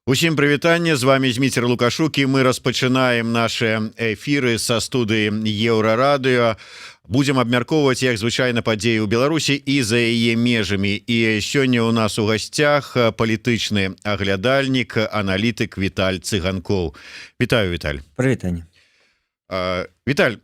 Усім прывітанне, з вами Зміцер Лукашук, і мы распачынаем нашы эфіры са студыі Еўрарадыё. Будем абмяркоўваць, як звычайна, падзеі ў Беларусі і за яе межамі. І сёння у нас у гасцях палітычны аглядальнік, аналітык Віталь Цыганкоў. Вітаю, Віталь. Прывітанне. Віталь,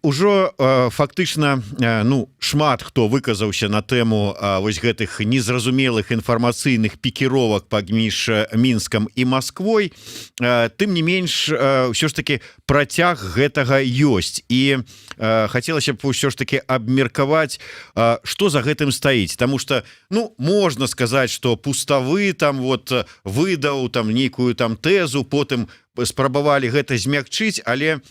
ужо фактычна, ну, шмат хто выказаўся на тэму вось гэтых незразумелых інфармацыйных пікіровак паміж Мінскам і Масквой. Тым не менш, ўсё ж таки працяг гэтага ёсць, і хацелася б ўсё ж таки абмеркаваць, что за гэтым стаіць. Таму что, ну, можна сказаць, что Пуставы там вот выдаў там нейкую там тэзу, потым спрабавалі гэта змякчыць, але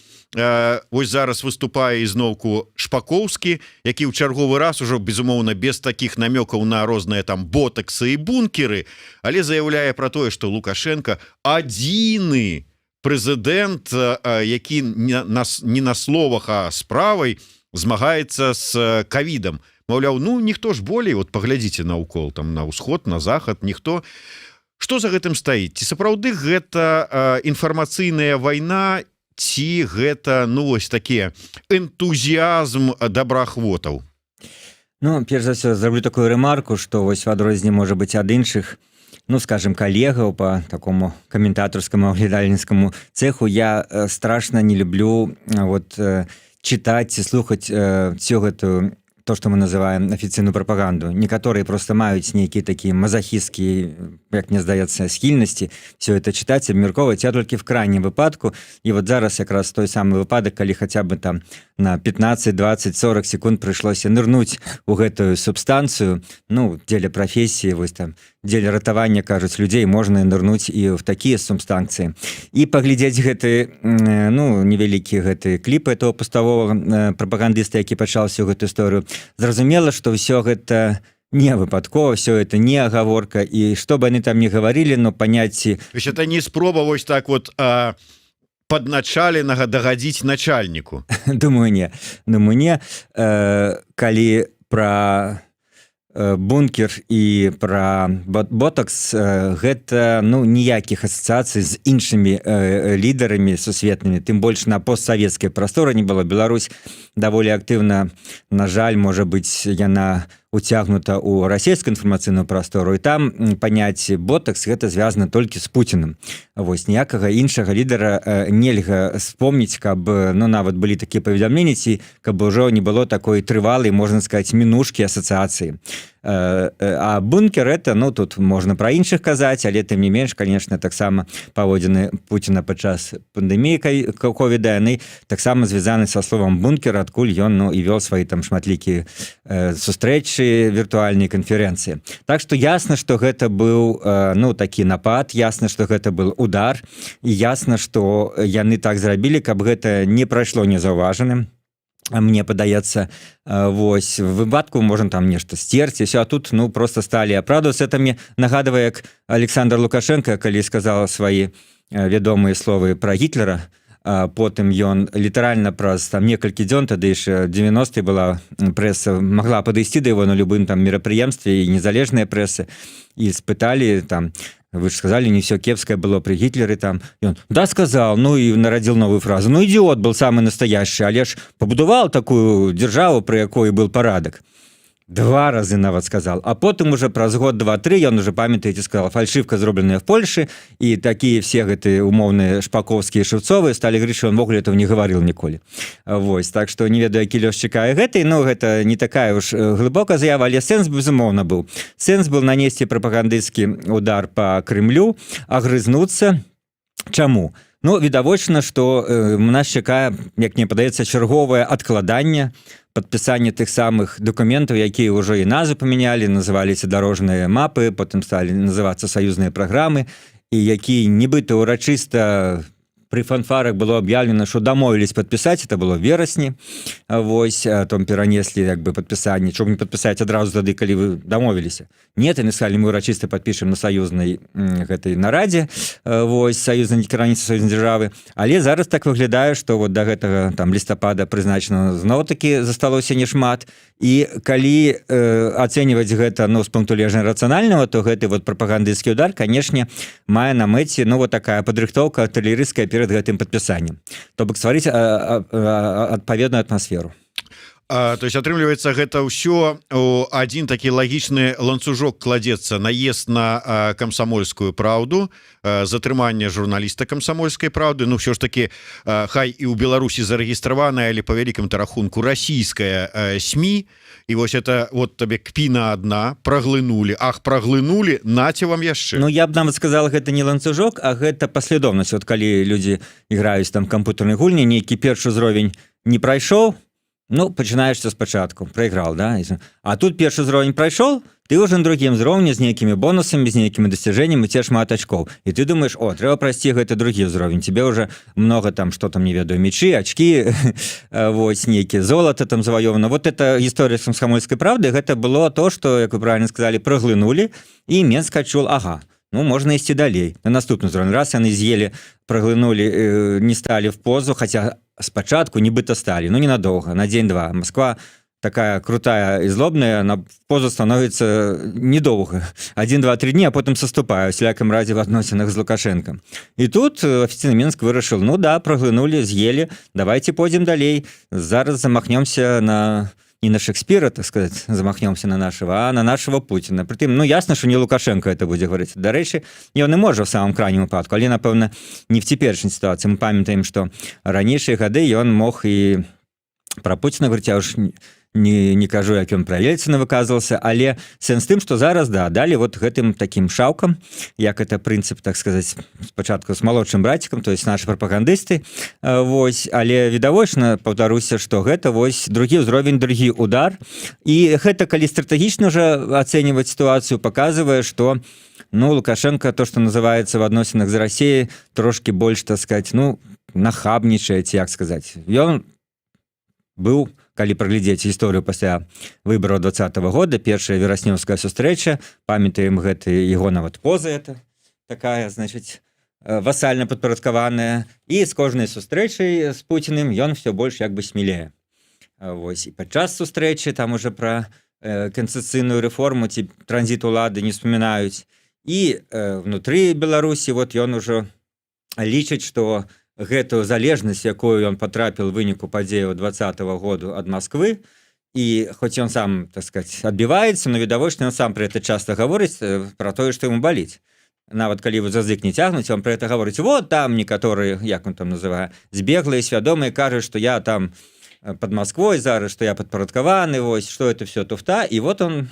вось зараз выступае ізноўку Шпакоўскі, які ў чарговы раз ужо, безумоўна, без таких намёкаў на розныя там ботаксы і бункеры, але заяўляе про тое, что Лукашенко адзіны прэзідэнт, які нас не на словах, а справай змагаецца с кавідам. Маўляў, ну ніхто ж болей, вот паглядзіце наўкол, там, на ўсход, на захад, ніхто. Что за гэтым стаіць? Ці сапраўды гэта інфармацыйная вайна, ці гэта, ну, вось такі энтузіазм добраахвотаў? Ну, перш за все зраблю такую рэмарку, что вось в адрозненне, можа быть, ад іншых, ну, скажем, калегаў по такому каментатарскаму, аглядальніцкаму цеху, я страшно не люблю вот читать і слухаць всю гэтую, то, что мы называем, афіцыйную прапаганду. Некаторыя просто маюць нейкія такія мазахісцкія, як мне здаецца, схільнасці все это читать, абмяркоўваць. Я толькі в крайнім выпадку. І вот зараз якраз той самы выпадак, калі хаця бы там на 15, 20, 40 секунд прыйшлося нырнуць у гэтую субстанцыю. Ну, дзеля прафесіі, вось там, дзеля ратавання, кажуць, людзей, можна нырнуць і в такія субстанцыі і паглядзець гэты, ну, невялікі гэты кліп этого пуставого прапагандыста, які пачаў всю гэту историю. Зразумела, что ўсё гэта не выпадкова, все это не оговорка, і что бы они там не говорили, но паняцці Это не спроба вось так вот подначаленага дагадзіць начальніку? Думаю, не. Думаю, не. Калі про бункер і про ботокс, гэта, ну, ніякіх асацыяцый з іншымі лідарамі сусветнымі, тым больш на постсавецкай прасторы, не было. Беларусь даволі актыўна, на жаль, можа быць, яна уцягнута ў расійскую інфармацыйную прастору, і там паняцце ботакс — гэта звязана толькі з Пуціным. Вось ніякага іншага лідара нельга вспомніць, каб, ну, нават былі такія паведамленні ці каб ужо не было такой трывалай, можна сказать, мінушкі асацыяцыі. А бункер — это, ну, тут можна пра іншых казаць, але тым не менш, конечно, таксама паводзіны Пуціна падчас пандеміі ковіда, яны таксама звязаны са словом бункер, адкуль ён, ну, і вёл свои там шматлікія сустрэчы, віртуальнай канферэнцыі. Так что ясна, что гэта быў, ну, такі напад, ясна, что гэта был удар, і ясна, что яны так зрабілі, каб гэта не прайшло незаўважаным, мне падаецца. Вось в выпадку можем там нешта сцерці все, а тут, ну, просто сталі апраўдвацца. Это мне нагадывае, як Александр Лукашенко калі сказала свои вядомыя словы про Гітлера, потым ён літаральна праз там некалькі дзён, тады яшчэ 90 была, прэса могла падысці да его на любым там мерапрыемстве, і незалежныя прэсы, і спыталі там: «Вы же сказали, не все кепское было при Гитлере там». И он: «Да, сказал», ну и народил новую фразу: «Ну, идиот был самый настоящий, але ж побудовал такую державу, при якой был порядок». Два разы нават сказал. А потым уже праз год, два, три ён уже, памятаеце, сказал: «Фальшивка, зробленая в Польше», і такія все гэты умоўныя шпаковскія, шевцовы стали говорить, что он увогуле этого не говорил ніколі. Вось, так что не ведаю, які лёс чакае гэтай. Но гэта не такая уж глыбокая заява, але сэнс, безумоўна, быў. Сэнс был нанесці прапагандысцкі удар по Кремлю, агрызнуцца. Чаму? Ну, відавочна, что нас чакае, як мне падаецца, чарговае адкладанне падпісання тых самых дакументаў, якія ўжо і назвы памянялі, называліся дарожныя мапы, потым сталі называцца саюзныя праграмы, і які нібыта ўрачыста При фанфарах было объявлено, что дамовілись подписать. Это было в верасні. Вось там перанеслі як бы подпісанне, чом не подписать адразу тады, калі вы дамовіліся? Нет, яны сказали: «Мы урачыста подпишем на саюзнай гэтай нарадзе», вось, саюзнай кіраніцы, саюзнай дзяржавы. Але зараз так выглядае, что вот до гэтага там лістапада прызначана, зноў-таки засталося не шмат. І калі ацэньваць гэта, ну, з пункту гледжання рацыянального, то гэты вот прапагандысцкі удар, конечно, мае на мэце, ну, вот такая падрыхтоўка артылерыйская перад гэтым падпісаннем, то бок стварыць адпаведную атмасферу. То есть атрымліваецца, гэта ўсё один такі лагічны ланцужок кладзецца: наезд на «Камсамольскую праўду», затрыманне журналіста «Камсамольскай праўды», ну, все ж таки хай і ў Беларусі зарэгістраваная, але по вялікім рахунку расійская СМІ. І вось это вот табе кпіна одна: праглынули, ах, праглынули, наце вам яшчэ. Ну, я б нават сказал, гэта не ланцужок, а гэта паслядоўнасць. Вот калі людзі іграюць там кампутарнай гульні, нейкі першы ўзровень не прайшоў, ну, пачынаешься спачатку, проиграл, да? А тут першы ўзровень прайшоў, ты уже на другім узроўні з нейкімі бонусамі, з нейкімі достижениями, те шмат очков, і ты думаешь: «О, трэба прайсці гэты другі ўзровень». Тебе уже много там, что там, не ведаю, мечи, очки, вось, нейкі золото там завоевано. Вот это гісторыя с «Камсамольской правды», гэта было то, что, як вы правильно сказали, праглынули, і Менск адчул: ага, ну, можна ісці далей на наступны ўзровень. Раз яны з'ели, праглынули, не стали в позу, хотя спачатку нібыта сталі, но ненадолго, на дзень-два. Москва такая крутая и злобная, на позу становится недолго, 1, 2, 3 дні, а потом саступаю, всяком разе в адносінах з Лукашенко. И тут офіцыйны Менск вырашыў: ну да, праглынули, з'ели, давайте пойдем далей, зараз замахнемся на не на Шекспира, так сказать, замахнемся на нашего, а на нашего Путина. Притым, ну, ясно, что не Лукашенко это будзе говорить. Дарэчы, ён і можа в самом крайнем выпадку, але, напэўна, не в цяперашняй ситуации. Мы памятаем, что ранейшыя гады ён мог і про Путина говорить, я уж не кажу, як ён пра Ельцына выказывался. Але сэнс тым, что зараз, да, далі вот гэтым таким шаўкам, як это прынцып, так сказать, спачатку с малодшым братиком, то есть наши прапагандысты. Вось, але відавочна, паўтаруся, что гэта вось другі ўзровень, другі удар. І гэта, калі стратэгічна уже ацэньваць сітуацыю, показывае, что, ну, Лукашенко, то, что называется, в адносінах з Россией трошки больш, так сказать, ну, нахабнічае, ці як сказать. Ён быў, калі праглядзець гісторыю пасля выбораў 20-го года, першая вераснёўская сустрэча, памятаем гэты его нават поза, это такая, значит, васальна падпарадкаваная, і з кожнай сустрэчай з Пуціным ён все больш як бы смелее. Вось, і падчас сустрэчы там уже пра канстытуцыйную рэформу ці транзіт улады не вспоминаюць. І внутры Беларусі вот ён уже лічыць, что гэтую залежнасць, якую ён потрапіл выніку падзеяў 20-го году ад Москвы, і хоць ён сам, так сказать, адбіваецца, но відавочна, он сам про это часто гаворыць, про тое, что ему баліць. Нават калі вы за язык не цягнуць, он про это гаворыць. Вот там некаторые, як он там называе, збеглыя свядомыя кажуць, что я там под Москвой зараз, что я падпарадкаваны, вось, что это все туфта. И вот он,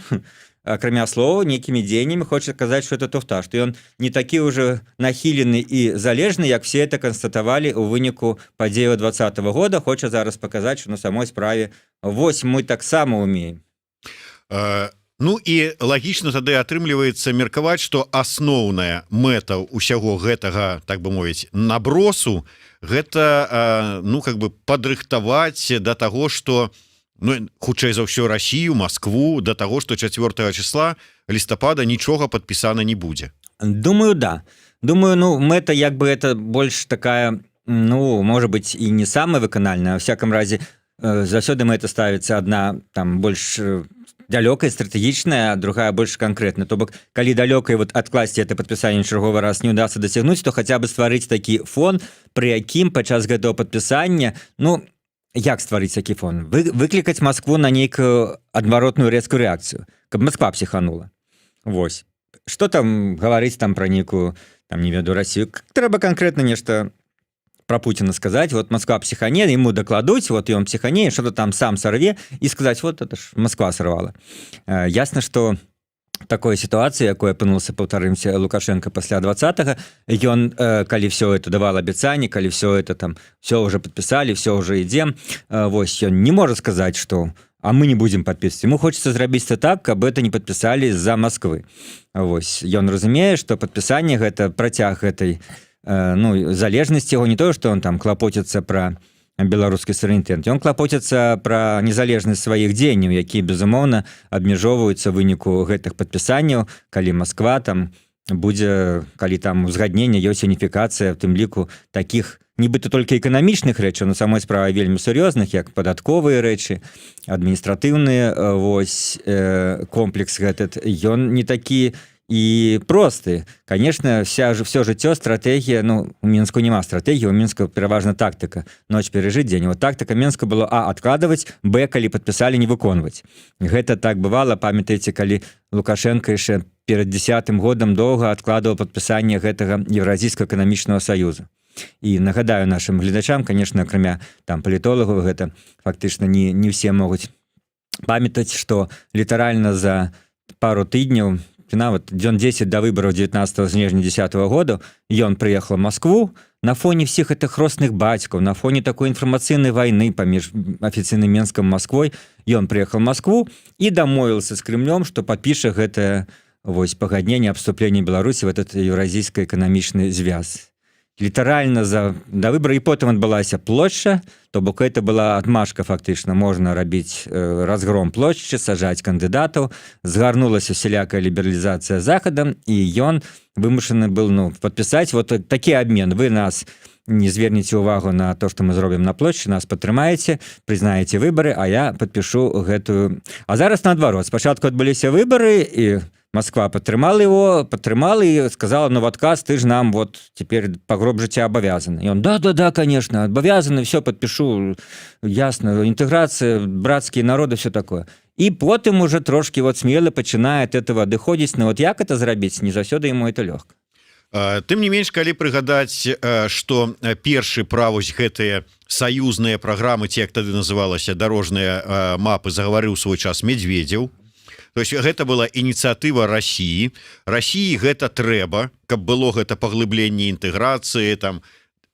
акрамя слова, нейкімі дзеяннямі хоча казаць, что это туфта, что ён не такі уже нахілены і залежны, як все это канстатавалі у выніку падзею 20-го года. Хоча зараз показаць, что на самой справе вось мы таксама умеем. Ну і лагічна тады атрымліваецца меркаваць, что асноўная мэта ўсяго гэтага, так бы мовіць, набросу — гэта, ну, как бы падрыхтаваць до таго, что, ну, хутчэй за ўсё, Россию, Москву до того, что 4 числа лістапада нічога падпісана не будзе. Думаю, да, думаю, ну, мэта як бы это больш такая, ну, может быть, и не самая выканальная. Во всяком разе, заўсёды мэта ставится одна там больш далёкая, стратэгічная, другая больш конкретно. То бок калі далёкай вот адкласці это падпісанне чарговы раз не удастся дасягнуць, то хотя бы стварыць такі фон, при якім падчас гэтага падпісання, ну, як стварыць такі фон? Вы выклікаць Москву на нейкую адваротную рэзкую рэакцыю, каб Москва психанула. Вось что там гаварыць там про нейкую там, не веду, Россию, трэба конкретно нешта про Путина сказать. Вот Москва психане, ему докладуць, вот и он психане, что-то там сам сорве, и сказать: «Вот это ж Москва сорвала». Ясно, что такой ситуации, якой апынулся, паўтарымся, Лукашенко пасля 20, ён калі все это давал абяцанне, калі все это там, все уже подписали, все уже ідзем, вось, ён не может сказать, что а мы не будем подписывать. Ему хочется зрабіць так, каб это не подписали з-за Москвы. Вось, ён разумее, что подпісанне — гэта працяг этой ну, залежнасць яго, не тое что он там клапоціцца про беларускі суверэнітэт, ён клапоціцца пра незалежнасць сваіх дзеянняў, якія, безумоўна, абмяжоўваюцца выніку гэтых падпісанняў, калі Москва там будзе, калі там узгадненне ёсць, уніфікацыя, в тым ліку таких нібыта толькі эканамічных рэчаў, на самой справе вельмі сур'ёзных, як падатковыя рэчы, адміністратыўныя. Вось комплекс гэтый, ён не такі і просты, конечно. Вся же, все жыццё стратегія. Ну, у Мінску няма стратегії, у Мінску пераважна тактыка: ноч пережить, дзень. Вот тактыка Менска было: а, откладывать, б, калі подпісалі, не выконваць. Гэта так бывало, памятаеце, калі Лукашенко яшчэ перед 10-м годам доўга откладывал подпісанне гэтага Еўразійскага эканамічнага саюза. І нагадаю нашим гледачам, конечно, акрамя там палітолагаў, гэта фактычна не все могуць памятаць, что літаральна за пару тыдняў, нават дзён 10 до выборов 19 снежня 10 -го года, ён приехал в Москву на фоне всех этих хросных бацькаў, на фоне такой інфармацыйнай войны паміж афіцыйным Менском, Москвой. Ён приехал в Москву и дамовился с Кремлем, что подпіша гэтае вось пагадненне аб вступлении Беларуси в этот еўразійска эканамічны звяз літаральна за да выбора. І потым адбылася плошча, то бок это была отмашка, фактычна можна рабіць разгром плошчы, сажаць кандыдатаў. Згарнулася усялякая лібералізацыя Захадам, і ён вымушаны был, ну, подпісаць вот такі обмен: вы нас не звернеце увагу на то, что мы зробім на плошчы, нас падтрымаеце, прызнаеце выборы, а я подпишу гэтую. А зараз наадварот: спачатку адбыліся выборы, і Москва падтрымала его, падтрымала и сказала: «Ну, в отказ ты ж нам вот теперь по гроб жыцця обязаны». И он: Да, конечно, обязаны, все подпишу, ясно, интеграция, братские народы, все такое». И потым уже трошки вот смело пачынает этого адыходзіць. Но вот як это зрабіць, не заўсёды ему это лёгка. Тым не менш, калі прыгадаць, что першы пра вось гэтыя саюзныя праграмы, ці як тады называлася, дарожныя мапы, загаварыў свой час Медведзеў. То есть гэта была ініцыятыва России. России гэта трэба, каб было гэта паглыбленне інтэграцыі. Там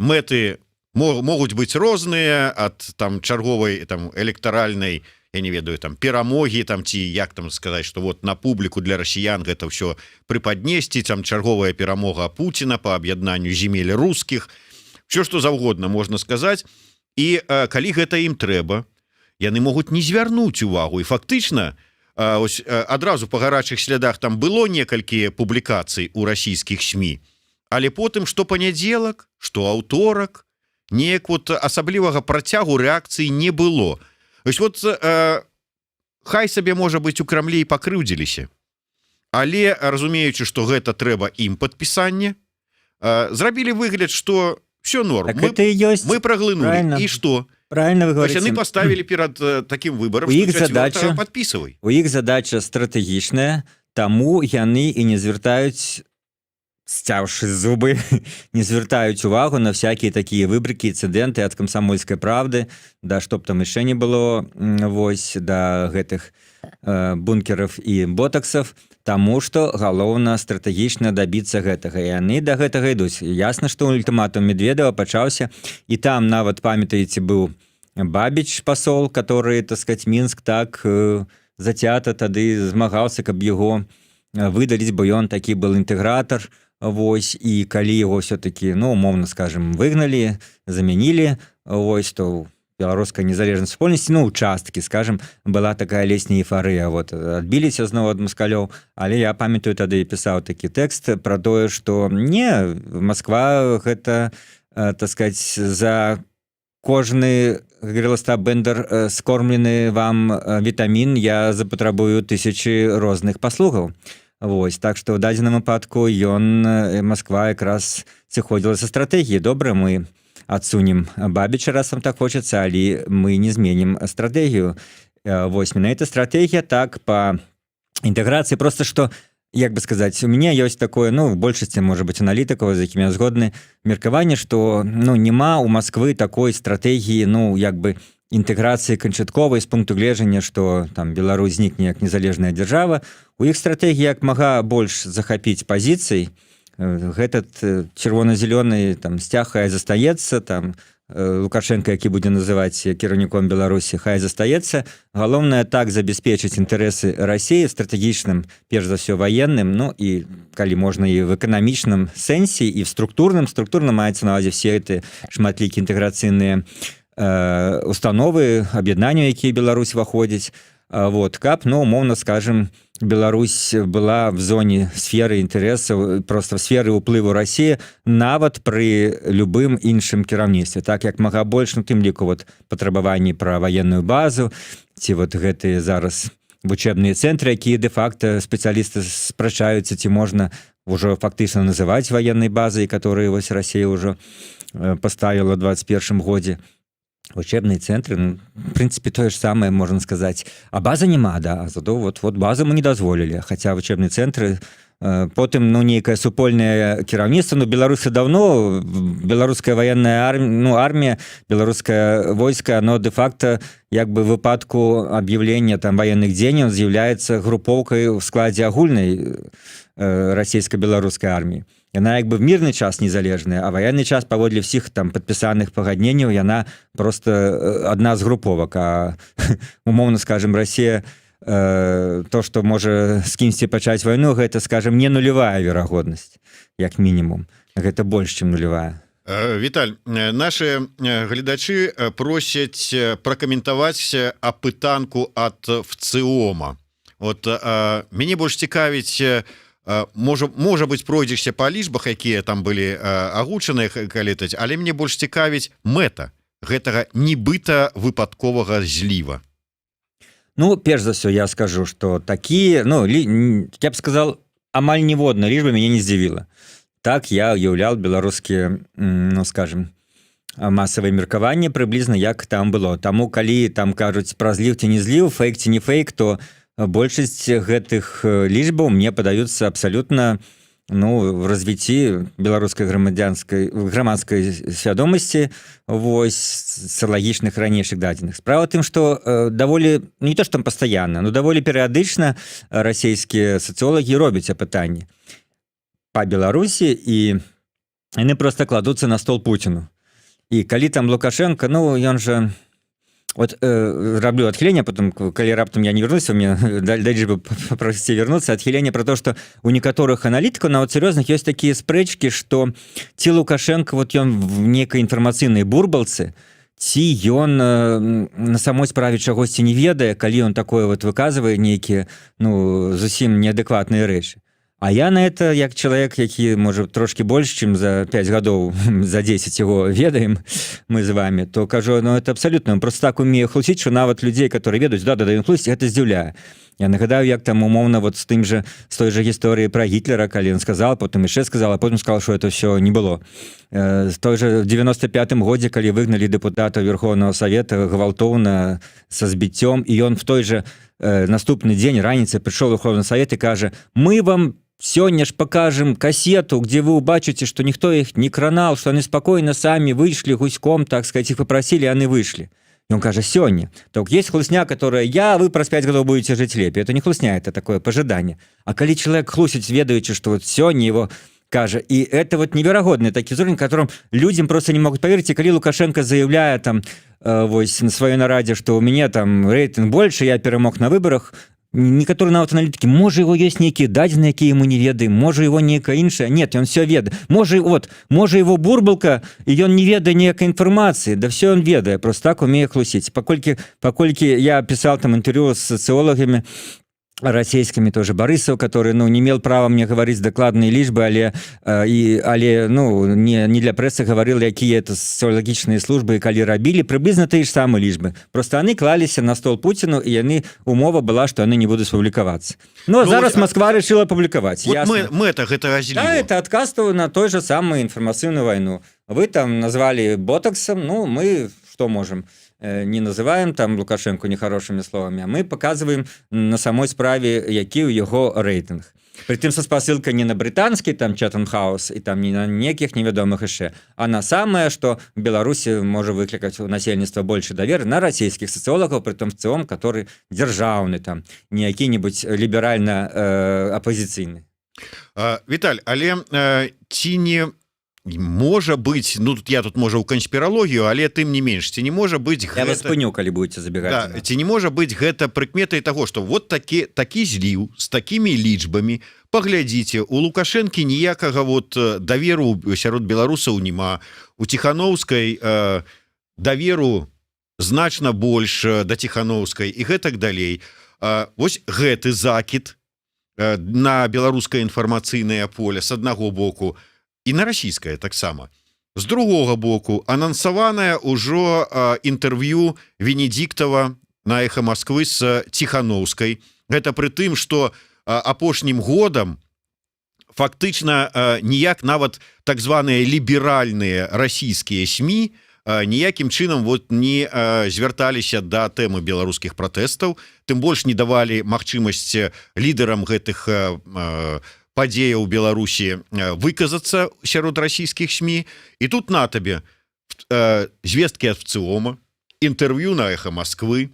мэты могуць быць розныя, ад там чарговай там электаральнай, я не ведаю, там перамогі там, ці як там сказать, что вот на публіку для расіян гэта все прыпаднесці, там чарговая перамога Пуціна по аб'яднанню земель русских, все что заўгодна можна сказать. І калі гэта ім трэба, яны могуць не звярнуць увагу. І фактычна ось адразу по гарачых слядах там было некалькі публікацый у расійскіх СМІ, але потым что панядзелак, что аўторак неяк вот асаблівага працягу рэакцыі не было. Ось вот хай сабе, можа быть, у Крамлі і пакрыўдзіліся, але, разумеючы, что гэта трэба ім падпісанне, зрабілі выгляд, что все норм. Так, мы, это ёсць мы праглынули, і что? Правильно вы говорите. Яны поставили перад таким выбором. У іх задача подписывай. У іх задача стратэгічная, таму яны і не звяртаюць, сцяўшы зубы, не звяртаюць увагу на всякие такія выбрыкі, інцыдэнты ад «Комсомольской правды», да чтоб там яшчэ не было, вось да гэтых бункеров і ботаксов. Таму что галоўна стратэгічна дабіцца гэтага, і яны да гэтага ідуць. Ясна, что ультыматум Медведева пачаўся, і там нават, памятаеце, быў Бабіч, посол, который, так сказать, Мінск так зацята тады змагаўся, каб яго выдаліць, бо ён такі был інтэгратор. Вось, і калі его все-таки, ну, умоўно скажем, выгналі, замянілі, вось, то беларускай незалежнай супольнасці, ну, участкі, скажем, была такая летняя эйфарыя, вот адбіліся зноў ад маскалёў. Але я памятаю, тады пісаў такі тэкст про тое, что не Москва гэта, так сказать, за кожны, говорил Остап Бендер, скормлены вам вітамін я запатрабую тысячи розных паслугаў. Вось, так что в дадзеным выпадку ён, Москва якраз сыходзіла са стратэгіі: добра, мы адсунем Бабіча, раз вам так хочется, але мы не зменім стратэгію. Вось менавіта стратэгія так по інтэграцыі. Просто что, як бы сказать, у меня ёсць такое, ну, в большасці, может быть, аналітыкаў, з якімі я згодны, меркаванне, что, ну, няма у Москвы такой стратэгіі, ну, як бы інтэграцыі канчатковай з пункту гледжання, что там Беларусь знікне як незалежная дзяржава. У іх стратэгія як мага больш захапіць пазіцый. Гэтат чырвона-зялёны там сцяг хай застаецца, там Лукашенко, які будзе называць кіраўніком Беларусі, хай застаецца. Галоўнае — так забяспечыць інтарэсы России стратэгічным, перш за все военным, ну і калі можна, і в эканамічным сэнсе, і в структурным. Структурна маецца на увазе все эти шматлікі інтэграцыйныя установы, аб'яднанню, якія Беларусь уваходзіць. Вот каб, ну, умоўно скажем, Беларусь была в зоне сферы інтарэсаў, просто в сферы уплыву России нават пры любым іншым кіраўніцтве, так як мага больш. Ну, тым ліку вот патрабаванні пра военную базу ці вот гэтыя зараз вучэбныя цэнтры, якія де-факто, спецыялісты спрачаюцца, ці можна ўжо фактычна называць военной базай, которые вось Россия ўжо поставила 21 годзе. Учебные центры, ну, в принципе, тое же самое можно сказать. А база няма, да, зато вот базу мы не дазволілі, хотя учебные центры. Потым, ну, нейкае супольнае кіраўніцтва. Ну, беларусы давно, беларуская военная армія, ну, армія, беларускае войска, оно де-факто як бы выпадку объявления там военных дзеянняў з'яўляецца групоўкай в складзе агульнай расійска-беларускай арміі. Яна як бы в мірны час незалежная, а военный час, паводле всех там падпісаных пагадненняў, яна просто адна з груповак. А, умоўно скажем, Россия, то, что можа з кімсьці пачаць вайну, гэта, скажем, не нулевая верагоднасць, як мінімум гэта больш, чым нулевая. Віталь, наши гледачы просяць пракаментаваць апытанку ад ВЦИОМа. Вот мяне больш цікавіць, можа быть, пройдзешся па лічбах, якія там былі агучаныя калетаць, але мне больш цікавіць мэта гэтага нібыта выпадковага зліва. Ну, перш за все я скажу, что такие, ну, я б сказал, амаль ніводна лічба мяне не здзівіла. Так я уяўлял беларускія, ну, скажем, масавае меркаванне прыблізна, як там было. Таму калі там кажуць пра зліў ці не зліў, фейк ці не фейк, то большасць гэтых лічбаў мне падаюцца абсалютна, ну, в развіцці беларускай грамадзянскай, грамадскай свядомасці, вось, сацыялагічных ранейшых дадзеных. Справа тым, что даволі, не то что там пастаянна, но даволі перыядычна расійскія сацыолагі робяць апытанні по Беларусі, і яны просто кладуцца на стол Путіну. І калі там Лукашенко, ну, ён же вот, раблю адхіленне, потом, калі раптам я не вернуся, мне дальше бы попросите вернуться. Адхіленне про то, что у некаторых аналітыкаў, нават сур'ёзных, ёсць такія спрэчкі, что ці Лукашенко вот ён в некай інфармацыйнай бурбалцы, ці ён на самой справе чагосьці не ведае, калі он такое вот выказвае, нейкія, ну, зусім неадэкватныя рэчы. А я на это, як чалавек, які, можа, трошки больш, чым за 5 гадоў, за 10 его ведаем мы з вами, то кажу: ну, это абсолютно, он просто так умее хлусіць, что нават людзей, которые ведаюць, да, ён хлусіць, это здзіўляе. Я нагадаю, як там умоўна вот с тым же, с той же гісторыі про Гітлера, калі он сказал, потым яшчэ сказал, а потым сказал, что это все не было. З той же 95 годзе, калі выгналі депутата Верховного Совета гвалтоўна, со збіццём, і ён в той же наступны дзень раніцы прыйшоў Верховны Совет і кажа: «Мы вам сёння ж покажем кассету, где вы убачыце, что ніхто их не кранал, что они спокойно сами вышли гуськом, так сказать, их попросили, они вышли». И он кажа сёння. Так есть хлусня, которая я вы праз 5 гадоў будете жить лепей, это не хлусня, это такое пожидание. А калі человек хлусіць, ведаючы, что вот сёння его кажа, и это вот неверагодны такі узровень, которым людям просто не могут поверить. И калі Лукашенко заявляе там вось на сваёй нарадзе, что у мяне там рейтинг больше, я перамог на выборах, некаторые нават аналітыкі: можа, его есть нейкія дадзены, якія мы не ведаем, можа, его нейкая іншая. Нет, ён все ведае. Можа, вот, можа, его бурбалка, і ён не ведае некай інфармацыі. Да все он ведае, просто так умее хлусіць. Паколькі я писал там інтэрв'ю з сацыолагамі расійскімі, тоже Борисов, который, ну, не имел права мне говорить дакладныя лічбы, але і але, ну, не для прессы говорил, якія это сацыялагічныя службы і калі рабілі, прыблізна тыя ж самыя лічбы, просто они клаліся на стол Путіну, і яны, умова была, что они не будуць публікавацца. Но, ну, зараз Москва решила публікаваць. Вот мы это гэта. Да, это адказ на той же самую інфармацыйную войну. Вы там назвали ботоксом, ну, мы что можем? Не называем там Лукашенко нехорошими словами, а мы показываем на самой справе, які ў яго рэйтынг. Притым со спасылкай не на брытанскі там Чатам Хаус і там не на некіх невядомых яшчэ, а на самае, что в Беларусі можа выклікаць у насельніцтва больше давер, на расійскіх сацыолагаў, притом ВЦИОМ, который дзяржаўны там, не які-нибудь ліберальна апозіцыйны. Віталь, але ці не Можа быть, ну, тут я тут можа у канспіралогію, але тым не менш, ці не можа быть Я вас спыню, калі будете забегать. Да, ці не можа быть гэта прыкметай того, что вот такі зліў с такімі лічбамі, паглядзіце, у Лукашэнкі ніякага вот даверу сярод беларусаў няма, у Ціхановскай даверу значна больш да Ціхановскай і гэтак далей. Вось гэты закід на беларускае інфармацыйнае поле с аднаго боку і на расійскае таксама. З другога боку, анансаваная ўжо інтэрв'ю Венедиктова на «Эхо Москвы» с Ціхановскай. Гэта пры тым, что апошнім годам фактычна ніяк нават так званыя ліберальныя расійскія СМІ ніякім чынам вот не звярталіся да тэмы беларускіх пратэстаў, тым больш не давалі магчымасць лідарам гэтых падзеяў Беларусі выказацца сярод расійскіх СМІ. І тут на табе, звесткі ад ВЦИОМа, інтэрв'ю на «Эхо Москвы»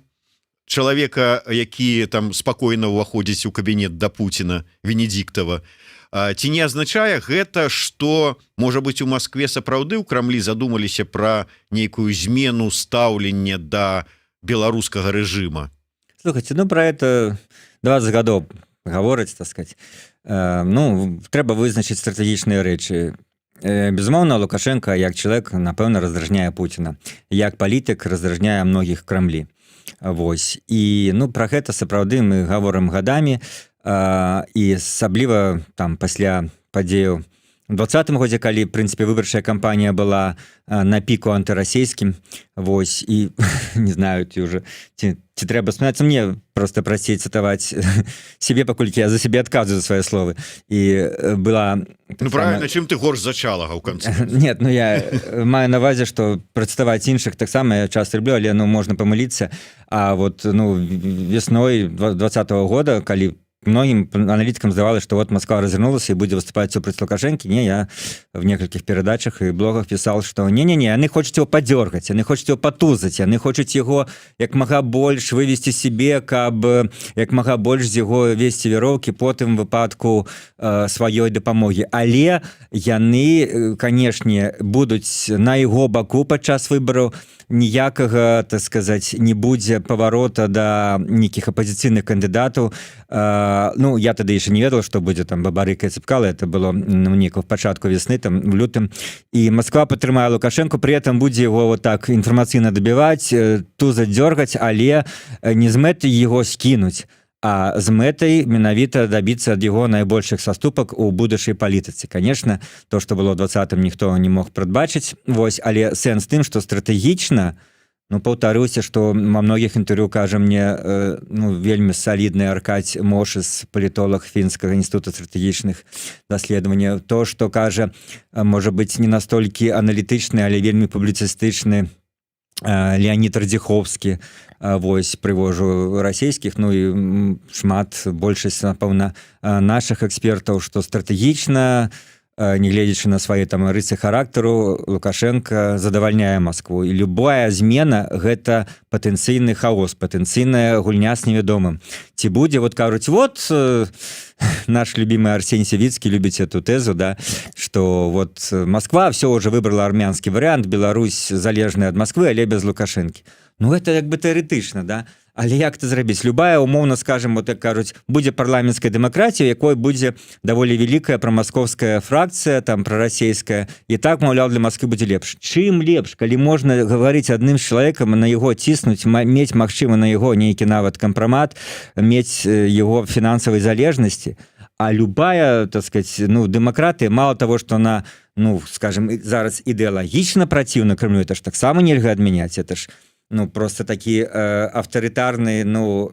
чалавека, які там спакойна ўваходзіць у кабінет да Пуціна, Венедиктова. Ці не азначае гэта, что, можа быть, у Москве сапраўды, у Крамлі задумаліся пра нейкую змену стаўлення да беларускага рэжыма? Слухайте, ну, про это 20 гадоў гавораць, так сказать. Ну, трэба вызначыць стратэгічныя рэчы. Безумоўна, Лукашенко як чалавек, напэўна, раздражняе Пуціна, як палітык раздражняе многіх Крамлі. Вось, і, ну, про гэта сапраўды мы гаворым гадамі, і асабліва там пасля падзеяў 20-м годзе, калі, прынцыпе, выбарчая кампанія была на піку антырасійскім. Вось, і не знаю, ці уже ці трэба смяцца мне, просто прасцей цытаваць себе, паколькі я за сябе адказваю, за свае словы, і была Ну, правильно, чым ты горш за Чалага ў канцы? Нет, ну, я маю на увазе, что працытаваць іншых таксама я часто люблю, але, ну, можна памыліцца. А вот, ну, весной 20-го года, калі многім аналітыкам здавалось, что вот Москва развернулась и будзе выступать супраць Лукашэнкі, не, я в некалькіх перадачах і блогах писал, что не-не-не, яны хочуць его подёргать, яны хочуць его потузаць, яны хочуць его як мага больш вывести себе, каб як мага больш з яго весці вяроўкі потым выпадку сваёй дапамогі. Але яны, канешне, будуць на яго баку падчас выбараў, ніякага, так сказать, не будзе паварота да нейкіх апозіцыйных кандыдатаў. Ну, я тады яшчэ не ведал, что будзе там Бабарыка, Цапкала, это было, ну, неяк в пачатку весны, там, в лютым. І Москва падтрымае Лукашенко, при этом будзе его вот так інфармацыйна дабіваць, тузаць, дёргаць, але не з мэтай его скінуць, а з мэтай менавіта дабіцца ад яго найбольшых саступак у будучай палітыцы. Конечно, то, что было в 20-м, ніхто не мог прадбачыць. Вось, але сэнс тым, что стратэгічна, ну, паўтаруся, что во многіх інтэрв'ю кажа мне ну, вельмі салідны Аркадзь Мошыс, палітолог Фінскага інститута стратэгічных даследаванняў, то, что кажа, можа быть, не настолькі аналітычны, але вельмі публіцыстычны Леонид Радзіхоўскі. Вось, прывожу расійскіх, ну і шмат, большасць, напэўна, наших экспертаў, что стратэгічна, нягледзячы на свае там рысы характару, Лукашенко задавальняе Москву, і любая змена — гэта патэнцыйны хаос, патэнцыйная гульня с невядомым. Ці будзе, вот кажуць, вот наш любимый Арсений Савицкий любіць эту тезу, да, что вот Москва все уже выбрала армянский вариант, Беларусь залежная ад Москвы, але без Лукашэнкі. Ну, это як бы тэарэтычна, да. Але як это зрабіць? Любая, умоўна скажем, вот як кажуць, будзе парламенцкая дэмакратія, якой будзе даволі вялікая прамасковская фракцыя, там, прарасійская, і так, маўляў, для Москвы будзе лепш. Чым лепш, калі можна гаварыць адным з чалавекам, на яго ціснуць, мець, магчыма, на яго нейкі нават кампрамат, мець его фінансавай залежнасці? А любая, так сказать, ну, дэмакратыя, мало того, что она, ну, скажем, зараз ідэалагічна праціўна Кремлю, это ж таксама нельга адмяняць, это ж, ну, просто такі аўтарытарны, ну,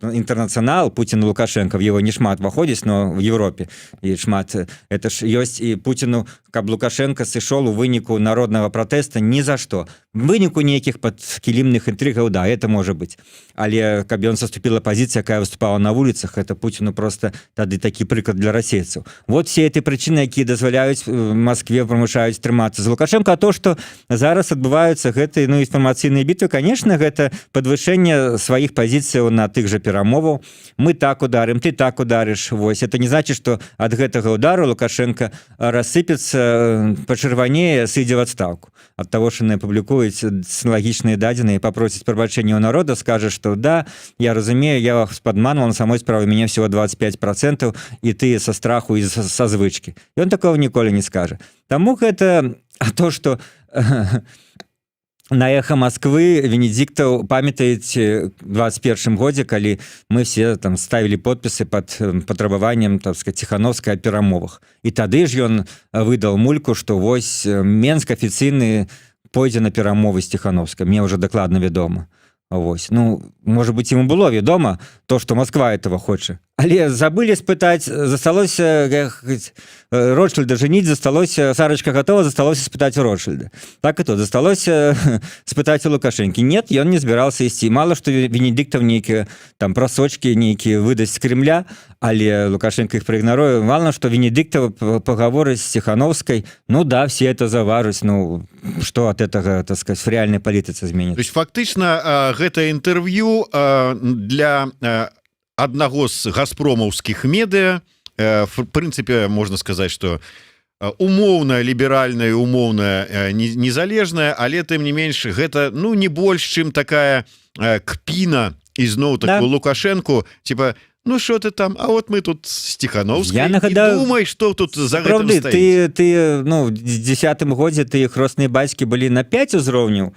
інтэрнацыянал Путин, Лукашенко, в его не шмат уваходзіць, но в Европе і шмат, это ж ёсць. І Путину, каб Лукашенко сышол у выніку народнага пратэста, ні за что, выніку нейкіх падкілімных інтрыгаў, да, это можа быть, але каб ён саступила пазіцыя, якая выступала на вуліцах, это Путину просто тады такі прыклад для расейцаў. Вот все эти прычыны, якія дазваляюць Москве, прымушаюць трымацца за Лукашенко. А то, что зараз адбываюцца гэтые, ну, інфармацыйныя. Інфармацыйнай бітвы, конечно, гэта падвышэнне сваіх пазіцыяў на тых же перамоваў: мы так ударым, ты так ударыш. Вось это не значит, что от гэтага удару Лукашенко рассыпется, пачырванее, сыдзе в отставку от того, что яны публікуюць лагічныя дадзеныя, попросіць прабачэння у народа, скажа, что да, я разумею, я вас падманул, на самой справе меня всего 25%, и ты со страху и со звычки. И он такого ніколі не скажа. Таму гэта, а то, что на «Эхо Москвы» Венедиктов, памятаеце, 21 годзе, калі мы все там ставили подпісы под патрабаваннем, так сказать, Тихановской о перамовах, і тады ж ён выдал мульку, что вось Менск афіцыйны пойдзе на перамовы з Тихановской, мне уже дакладна вядома. Вось, ну, может быть, ему было вядома то, что Москва этого хоча, але забыли спытаць. Засталося Ротшильда женить, засталося, Сарочка готова, засталося спытаць у Ротшильда. Так и то засталося спытаць у Лукашэнкі. Нет, ён не збірался ісці. Мало что Венедиктов нейкія там прасочки нейкія выдасць Кремля, але Лукашенко их проигноруе. Мало что Венедиктова пагаворыць с Тихановской. Ну да, все это заважуць. Ну что от этого, так сказать, в реальной палітыцы изменит? То есть фактычна гэта інтэрв'ю для аднаго з газпромаўскіх медыа, в прынцыпе, можна сказаць, что умоўна ліберальная, умоўная незалежная, але тым не менш гэта, ну, не больш чым такая кпіна ізноў, так, да. Лукашенко, типа: «Ну что ты там, а вот мы тут с Тихановской». Я нагадаю, думай, что тут за правды ты, ну, 10-м годзе ты хросныя бацькі былі на 5 узроўняў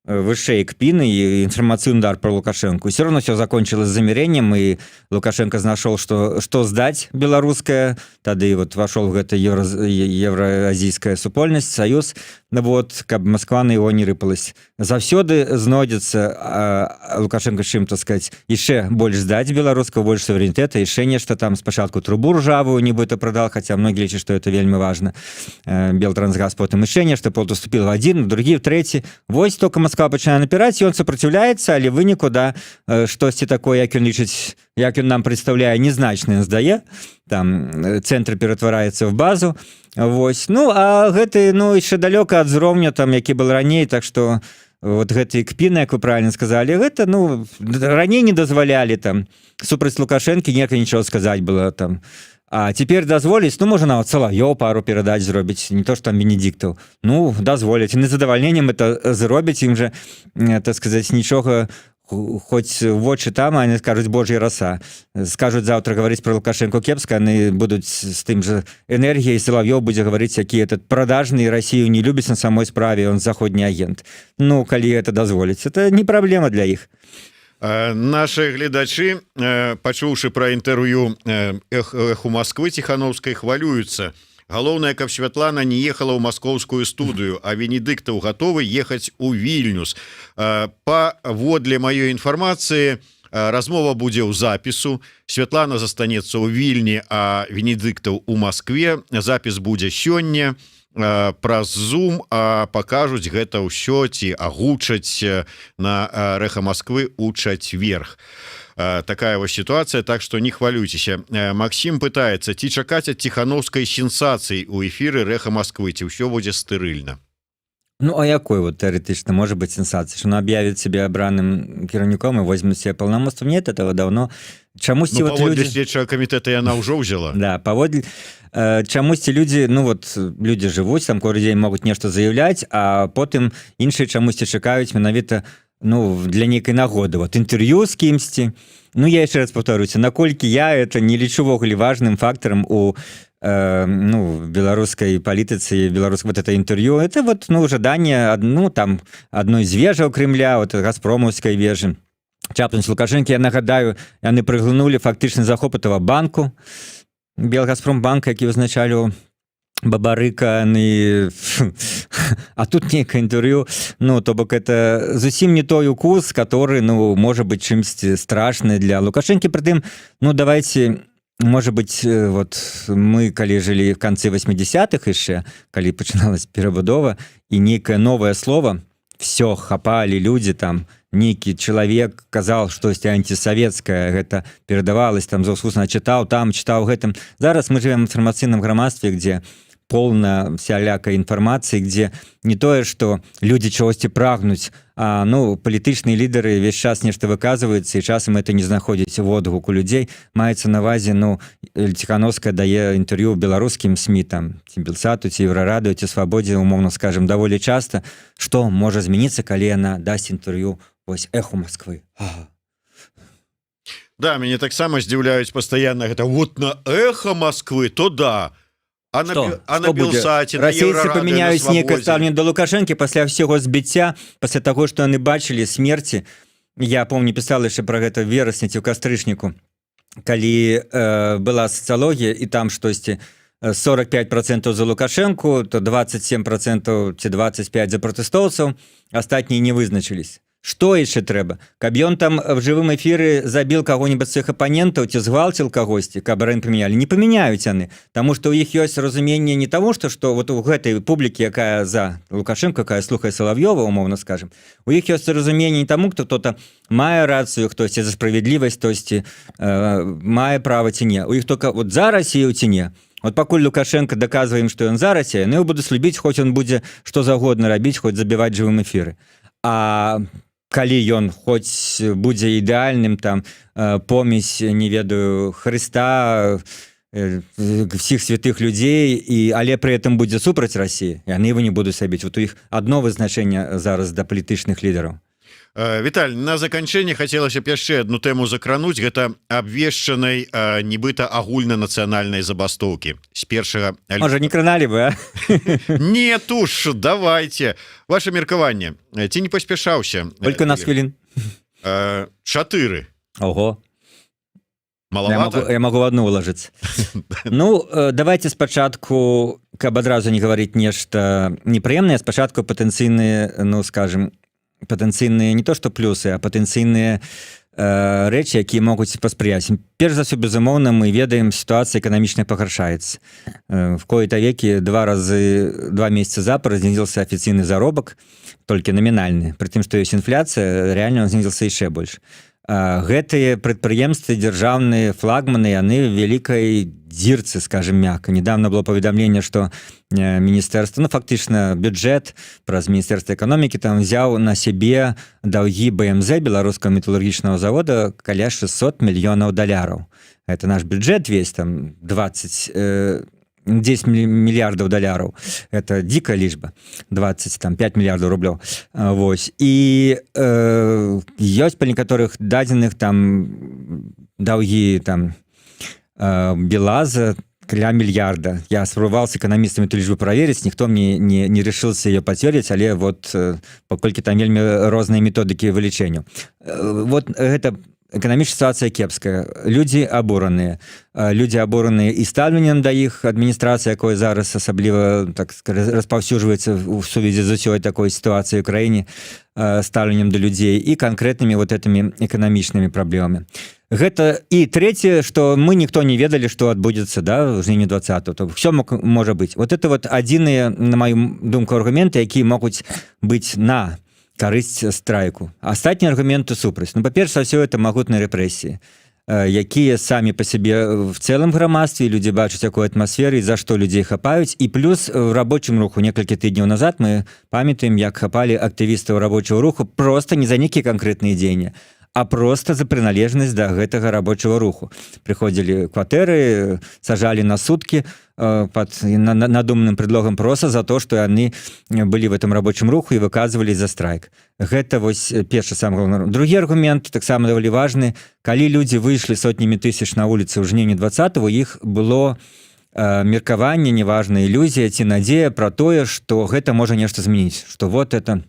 вышэй кпіны і інфармацыйны удар про Лукашенко. Все равно все закончилось замирением, и Лукашенко знайшоў, что сдать беларускае. Тады вот вошел в гэта евроазійская супольнасць, союз. Ну вот, каб Москва на его не рыпалась. Заўсёды знойдзецца Лукашенко чым, так сказать, яшчэ больш здаць беларускага, больш суверэнітэта, яшчэ нешта там. Спачатку трубу ржавую нібыта продал, хотя многие лічаць, что это вельмі важно, Белтрансгаз, потым яшчэ нешта, потом уступил в один, другі, в трэці. Вось только Москва пачынае напіраць, ён сопротивляется, але выніку, да, штосьці такое, як ён лічыць, як ён нам прадстаўляе, незначна здае там, цэнтр ператвараецца в базу. Вось, ну, а гэты, ну, яшчэ далёка ад узроўня там, які был раней. Так что вот гэты кпіны, як вы правильно сказали, гэта, ну, раней не дазвалялі там супраць Лукашэнкі нека нічого сказать было там, а теперь дазволіць. Ну, можа, нават Салаўёў пару перадач зробіць, не то что там Венедиктов. Ну, дазволіць, не задавальненнем это зробіць, ім же, так сказать, нічога, хоть вочы там, они скажуць: «Божья роса». Скажуць завтра говорить про Лукашенко кепска, они будуць с тым же энергіяй. Соловьев будзе говорить, які этот продажный, Россию не любіць, на самой справе он заходні агент. Ну, калі это дазволіць, это не проблема для іх. Наши гледачы, пачуўшы про інтэрв'ю «Эху Москвы» Тихановской, хвалююцца: галоўнае, каб Святлана не ехала ў маскоўскую студыю, а Венедыктаў гатовы ехаць у Вільнюс. Паводле маёй інфармацыі, размова будзе ў запісу. Святлана застанецца ў Вільні, а Венедыктаў у Москве. Запіс будзе сёння праз Zoom, а пакажуць гэта ўсё ці агучаць на «Рэха Москвы» у чацверг. Такая вось ситуация, так что не хвалюйцеся. Максим пытается: ці чакаць ад Тихановской сенсацый у эфиры «Рэха Москвы», ці ўсё будзе стэрыльна? Ну, а якой вот тэарэтычна может быть сенсация? Что она объявит себя абраным кіраўніком и возьмет себе паўнамоцтва? Нет, этого давно чамусьці Ну, вот паводле люди следчага камітэта яна ўжо ўзяла. Да, паводле чамусьці людзі, ну вот люди жывуць там, кожны дзень могуць нешта заяўляць, а потым іншыя чамусьці чакаюць менавіта, ну, для нейкай нагоды, вот інтэрв'ю з кімсьці. Ну, я яшчэ раз повторюся, наколькі я это не лічу увогуле важным фактарам у ну, беларускай палітыцы, беларус, вот это інтэрв'ю, это вот, ну, жаданне одну там, одной з вежаў Кремля, вот газпромаўскай вежы, чапнуць Лукашэнкі. Я нагадаю, яны прыглынулі фактычны захоп этого банку, Белгазпромбанк, які вызначалі Бабарыка не, а тут нейкае інтэрв'ю. Ну, то бок это зусім не той укус, который, ну, можа быть чымсьці страшны для Лукашэнкі. Прытым, ну, давайте, может быть, вот мы калі жылі в конце 80-х яшчэ, калі пачыналась перабудова, і нейкае новое слово, все хапалі люди, там нейкі чалавек казал штосьці антисавецкае, гэта перадавалось там заўсусна, чытаў там, чытаў гэтым. Зараз мы живем в інфармацыйным грамадстве, где полна всялякай інфармацыі, где не тое что люди чагосьці прагнуць, а, ну, палітычныя лідары весь час нешта выказваюцца, і часам это не знаходзіць водгук у людзей. Маецца на ўвазе, ну, Ціханоўская дае інтэрв'ю беларускім СМІ, там, ці Белсату, ці Еўрарадыё, ці Свабодзе, умоўна скажем, даволі часто. Что можа змяніцца, калі яна дасць інтэрв'ю вось «Эху Москвы»? Ага. Да, мяне таксама здзіўляюць пастаянна гэта: вот на «Эхо Москвы» то да, а на, Что? а на Что будзе? Белсаце, на Расейцы Еўрарадыё, на памяняюць нейкае «Свабодзе». стаўленне да Лукашэнкі пасля всего збіцця, пасля таго, што яны бачылі, смерці? Я помню, пісала яшчэ про гэта верасні ці ў кастрычніку, калі была сацыялогія, і там штосьці 45% за Лукашенко, то 27% ці 25 за пратэстоўцаў, астатнія не вызначылись. Что яшчэ трэба? Каб ён там в жывым эфіры забіл кого-нибудь сваіх апанентаў ці згвалціл кагосьці, каб рэн памянялі? Не памяняюць яны, таму что у іх ёсць разуменне не того, что вот у гэтай публікі, якая за Лукашенко, якая слухае Салав'ёва, умоўна скажем, у іх ёсць разуменне не таму, кто кто-то мае рацыю, хтосьці за справядлівасць, хтосьці мае права ці не. У іх только вот за Россию ці не. Вот пакуль Лукашенко доказываем, что ён за Россию, яны будуць любіць, хоць он будзе что загодна рабіць, хоць забіваць жывым эфіры. А калі ён хоць будзе ідэальным, там, помесь, не ведаю, Хрыста, всех святых людзей, і але при этом будзе супраць России, яны его не будуць сабіць. Вот у іх одно вызначэнне зараз да палітычных лідараў. Віталь, на заканчэнне хацелася б яшчэ одну тэму закрануць. Гэта абвешчанай нібыта агульнанацыянальнай забастоўкі з першага Можа, не краналі бы, а? Нет уж, давайте ваше меркаванне. Ці не паспяшаўся? Сколько у нас хвілін? Чатыры. Ого. Я Маловато? могу в одну уложиться. Ну, давайте спачатку, каб адразу не гаварыць нешта непрыемнае, спачатку патэнцыйныя, ну, скажем, патэнцыйныя не то что плюсы, а патэнцыйныя рэчы, якія могуць паспрыяць. Перш за ўсё, безумоўна, мы ведаем, сітуацыя эканамічная пагаршаецца. В кои-то веки два разы, 2 месяца запар знізился афіцыйны заробак, толькі намінальны, при тым, што ёсць інфляцыя, реально он знізился яшчэ больш. Гэтыя прадпрыемствы дзяржаўныя, флагманы, яны в вялікай дзірцы, скажем мягко. Недавно было паведамленне, что міністэрства, ну, фактычна бюджэт праз міністэрства эканомікі там взяў на сябе даўгі БМЗ, Беларускага металургічнага завода, каля 600 мільёнаў даляраў. Это наш бюджет весь, там, 20 10 мільярдаў даляраў. Это дзікая лічба, 20 там 5 мільярдаў рублёў. Вось, і ёсць па некаторых дадзеных там даўгі там БелАЗа каля мільярда. Я спрабаваў з эканамістамі эту лічбу праверыць, ніхто мне не решился ее пацвердзіць, але вот паколькі там вельмі розныя методыкі вылічэння. Вот гэта эканамічная сітуацыя кепская, людзі абураныя, і стаўленнем да іх адміністрацыя, якое зараз асабліва, так сказать, распаўсюджваецца ў сувязі з усёй такой сітуацыяй у краіне, стаўленнем да людзей і канкрэтнымі вот этими эканамічнымі праблемамі. Гэта і третье, что мы ніхто не ведалі, что адбудзецца, да, в жніўні 20, то все можа быть. Вот это вот адзіныя, на мою думку, аргументы, якія могуць быць на карысць страйку. Астатнія аргументы супраць. Ну, па-перша, все это магутныя рэпрэсіі, якія самі по сябе в цэлым грамадстве, людзі бачаць, якой атмасферы і за што людзей хапаюць. І плюс в рабочым руху некалькі тыдняў назад мы памятаем, як хапалі актывістаў рабочего руху просто не за нейкія канкрэтныя дзеянні, а просто за прыналежнасць да гэтага рабочего руху. Прыходзілі кватэры, сажалі на сутки под надуманным предлогом, просто за то, что яны былі в этом рабочым руху і выказывалі за страйк. Гэта вось першы, сам галоўны. Другі аргумент таксама даволі важны: калі людзі выйшлі сотнямі тысяч на вуліцы ў жніўні 20, іх было меркаванне, неважна, ілюзія ці надзея про тое, что гэта можа нешта змяніць, что вот это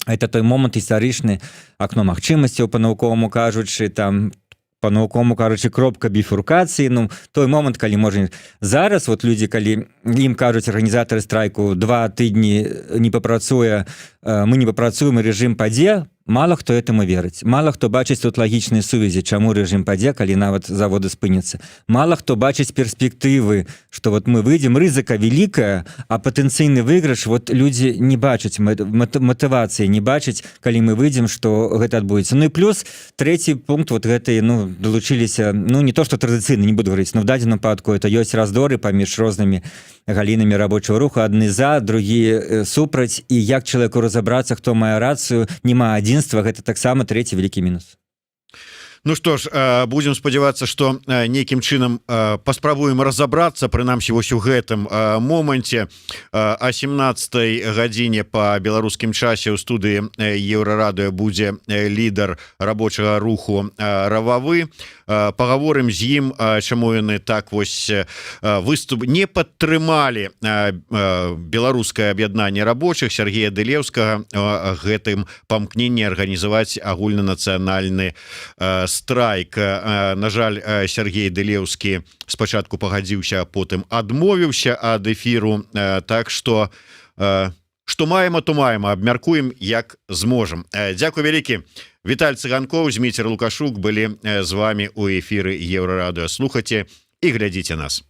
той момант гістарычны, акно магчымасцяў, по-навуковаму кажучы, там, по-навуковаму кажучы, кропка біфуркацыі, ну, той момант, калі можа. Зараз вот людзі, калі ім кажуць арганізатары страйку: 2 тыдні не папрацуе, мы не папрацуем, рэжым падзе, мало хто этому верыць, мало хто бачыць тут лагічныя сувязі, чаму рэжым падзе, калі нават заводы спыняцца. Мало хто бачыць перспектывы, что вот мы выйдзем, рызыка вялікая, а патэнцыйны выйгрыш, вот людзі не бачаць матывацыі, не бачаць, калі мы выйдзем, что гэта адбудзецца. Ну и плюс третий пункт, вот гэты, ну, далучыліся, ну, не то что традыцыйна, не буду говорить, но в дадзеным выпадку это ёсць раздоры паміж рознымі. галінамі рабочага руху: адны за, другія супраць. І як чалавеку разабрацца, хто мае рацыю? Няма адзінства. Гэта таксама трэці вялікі мінус. Ну што ж, будем спадзявацца, што нейкім чынам паспрабуем разабрацца, прынамсі вось у гэтым моманце. А 17 гадзіне по беларускім часе ў студыі Еўрарадыё будзе лідар рабочага руху Рававы. Пагаворым з ім, чаму яны так вось выступ не падтрымалі Беларускае аб'яднанне рабочых Сергея Дылеўскага гэтым памкненні арганізаваць агульнанацыянальны страйк. На жаль, Сергей Дылеўскі спачатку пагадзіўся, потым адмовіўся ад эфіру. Так што што маем, то маем, абмяркуем, як зможам. Дзякуй вялікі. Віталь Цыганкоў, Зміцер Лукашук былі з вами у эфіры Еўрарадыё. Слухайте і глядзіце нас.